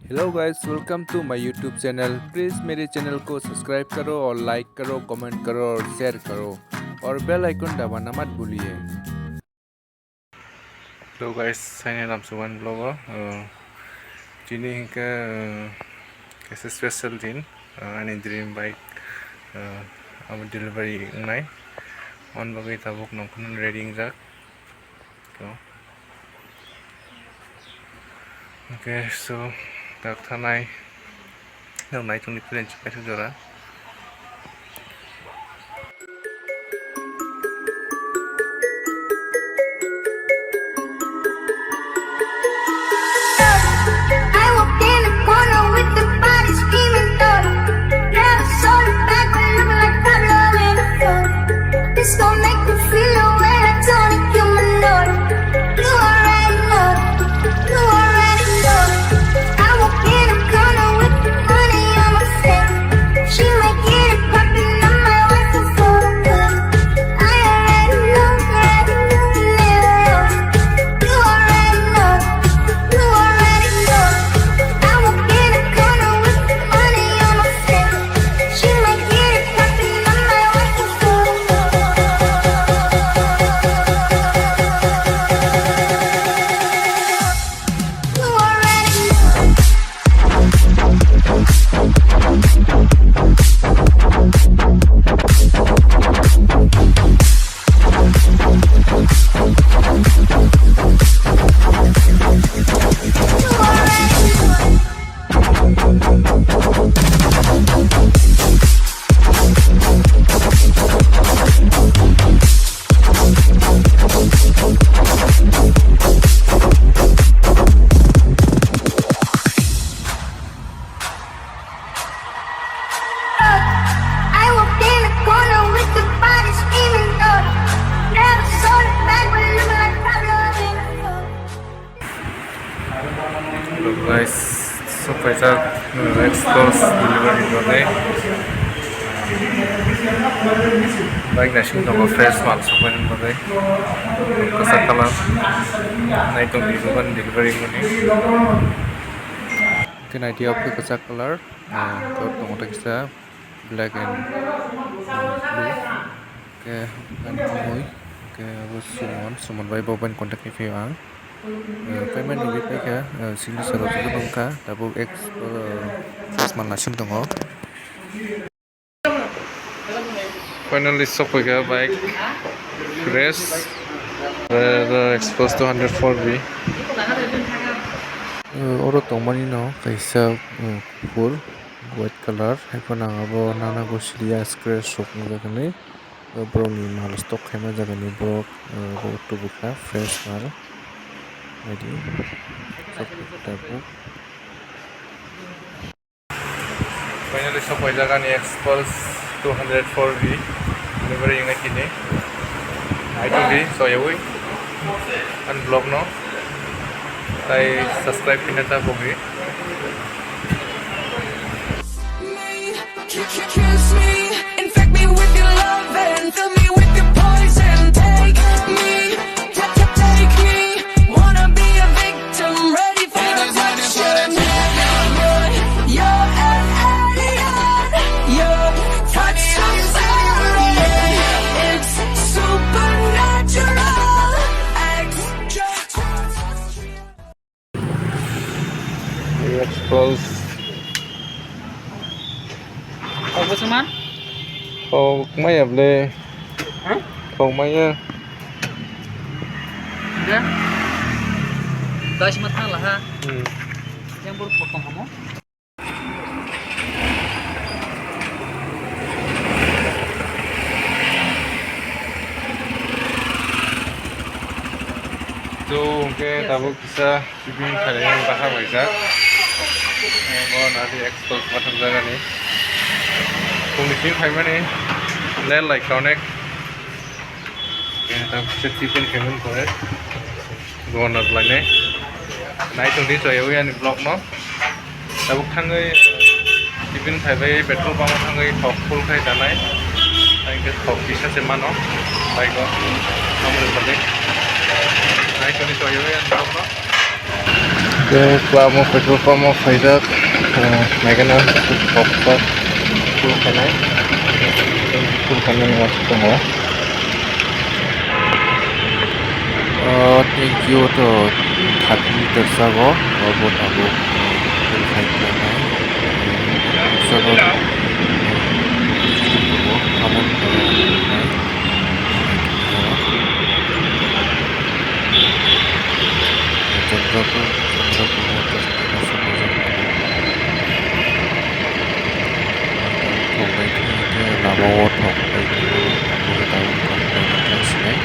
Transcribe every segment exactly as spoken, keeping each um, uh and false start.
Hello guys, welcome to my YouTube channel। Please मेरे चैनल को सब्सक्राइब करो और लाइक करो, कमेंट करो और शेयर करो और बेल आइकन दबाना मत भूलिए। Hello guys, saini lamsuban vlog o, uh, tini hinkhe, uh, kaisa special din, uh, ani dream bike, uh, abo delivery wngnai, on bagwi tabuk nongkhorno ready wngjak. So, okay, so, tak thanai. Nang nai tongni plan se kaisa jora. I walk in the corner with the body screaming, daughter. Never saw the back when looking like Pablo in a photo. This gon' make me feel the way like Tony Cumanoro. You already know. You already know. I walk in the corner with the money on my face. She might get it poppin', I might wife her for the good. I already know, already know, you never know. You already know, you already know. I walk in the corner with the money on my face. She might get it poppin', I might wife her for the good. I walked in the corner with the body screaming, daughter. Never saw the back when looking like Pablo in a photo. Hello guys, so kaisa, uh, Xpulse delivery bagwi. Bike naising tongo, fresh mal sokmani bagwi. Kwchak colour. Naitok ni dogan delivery mani. Khe naidi o khe kwchak colour, ah, tongo tei kisa black and, ah, blue. Khe ani bumui, khe abo Suman, Suman bai bo bai contact ni phai ang. Ah, payment rwgwi paikha, ah, signature rok joto wngkha, tabuk ex, ah, first month naising tongo. Finally sokphaikha bike fresh, uh, Xpulse two hundred four B. Uh, oro tongmani no kaisa, uh, kuphur white colour, haiphano ang abo nana gosiliya scratch rok wngjak hinwi, uh, borokni mal stock khaima jagani borok, uh, bo tubukha fresh mal. Naidi, sokphaikha tabuk. Finally sokpaijak ani Xpulse two hundred four B delivery wngnai tini. Naitokdi soyawi ani vlog no tai subscribe khaina ta bogwi. Kiss me, infect me with your love and fill me with your poison. Take me, t- t- take me. Wanna be a victim, ready for abduction. You're, you're an alien. Your touch is alien. It's supernatural. Ex- Xpulse. Kok bwswk man? Kok maya ble. Ha? Kok maya. Hingke? Dais ma thang laha. Hmm. Yang bor kok tong kamo? To, hingke tabuk kisa tiffin khainai baha baijak. Bo nadi Xpulse ma thang jagani. Phungni simi phaimani late like connect. Khe tabuk kisa tiffin khaimani pore. Governor lainai. Naitongdi choyawi ani vlog no. Tabuk thangwi, tiffin khaibai petrol pump o thangwi thok full khai danai. Tei hwnkhe thok kisa se mano. Bike o. Amoni bagwi. Naitongdi. Tei kwlamo petrol pump o phaijak, eh, naikheno kok kok full khainai, full khainani uansuk tongo. O tank o to thirty litre sago, obo tabuk, eh, full khai khlainai. Sago, eh, abo, eh, Chandrapur, Chandrapur Motors ni kaisa bujak tongo. Thok bai khe hwnkhe lama o thok bai khe tabuk thok bai khe sinai.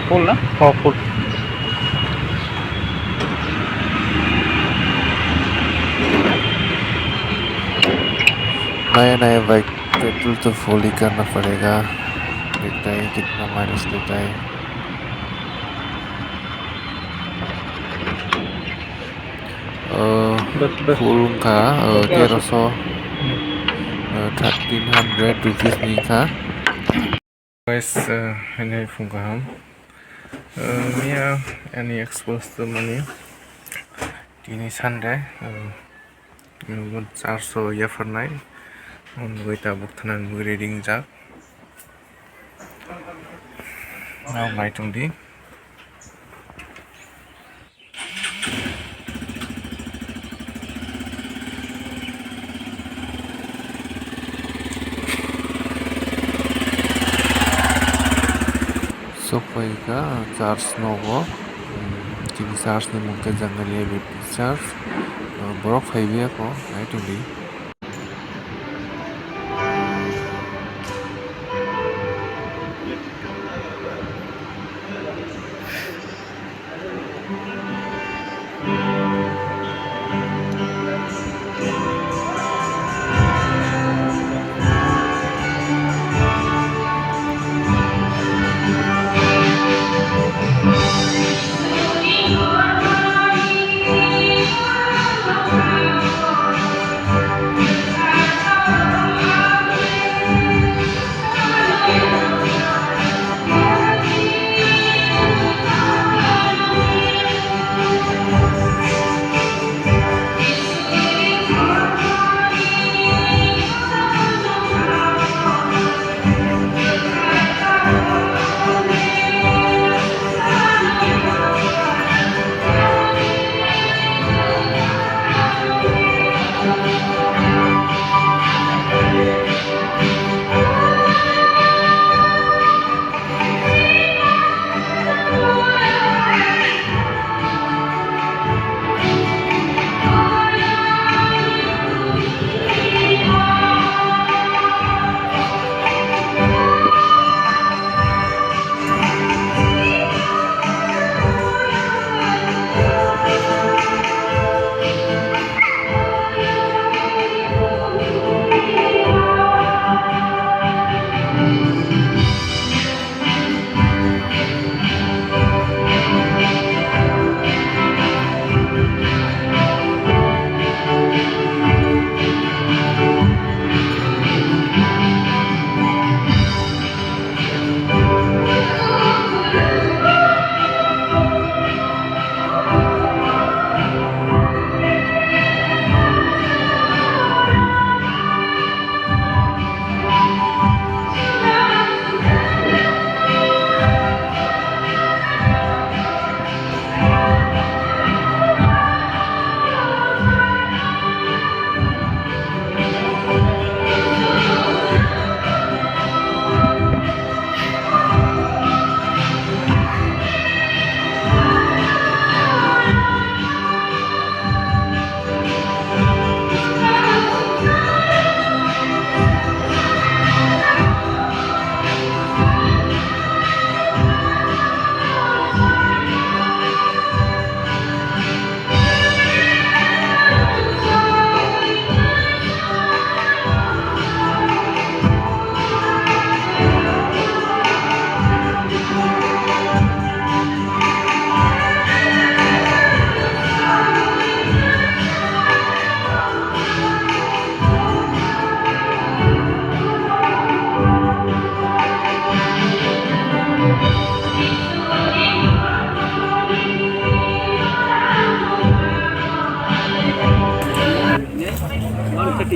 Full na? Oh, full. Naya naya bike petrol to full hi karna padega. Dekte hai kitna mileage deta hai. Oh, bas, bas. Full wngkha, oh, bas. Teroso, oh, thirteen hundred rupees ni wngkha. Guys, eh, haino phung kaham. Eh, miya ani expense to mani tini Sunday, eh, nungbo charso yapharnai. Nungbo tabuk thana nungbo ready wngjak. Nang nai tongdi. Sokphaikha church nogo, chini church ni mung khe Jangalia Baptist Church, borok phaibaikho naitongdi.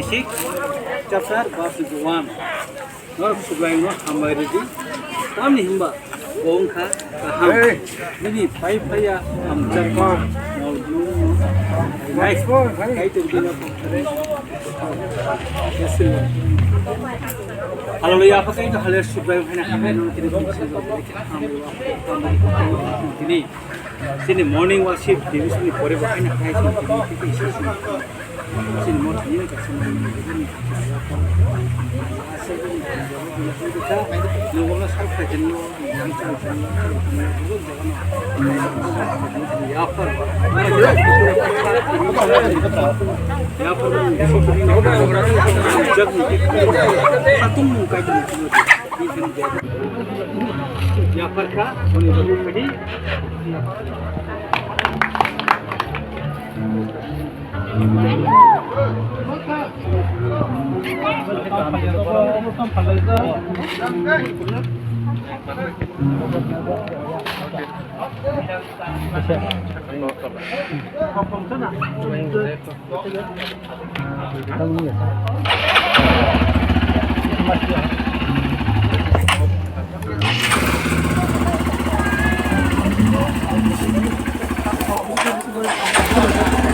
Six chapter verse one. Norok Subraiyungno hambai rwdi. Tamni hwnba bo wngkha kaham. Hey. Nini phai phaiya hamjakma. Nice. Kaitor bini pokore. Hallelujah. Apa kaitor hallelujah Subraiyung haino hambai rwdi. Tini Chini morning worship, division ni pore bo haino hai chini tini tini isa chini. Chini mo tini ka chini mo tini ka. Asa chini ka, no wala sar ka chini mo, yang chini chini mo, chini mo, chini mo, chini mo, ya par. Ya par, ya par, hatung mo ka chini chini. Yapar kha, oni babu khadi.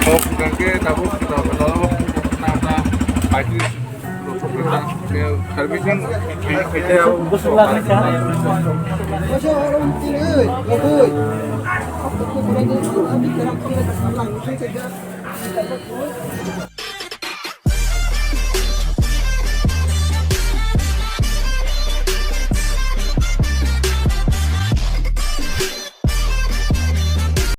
Kok hwnkhe tabuk nata paitris rok khe servicing khaina khaijak.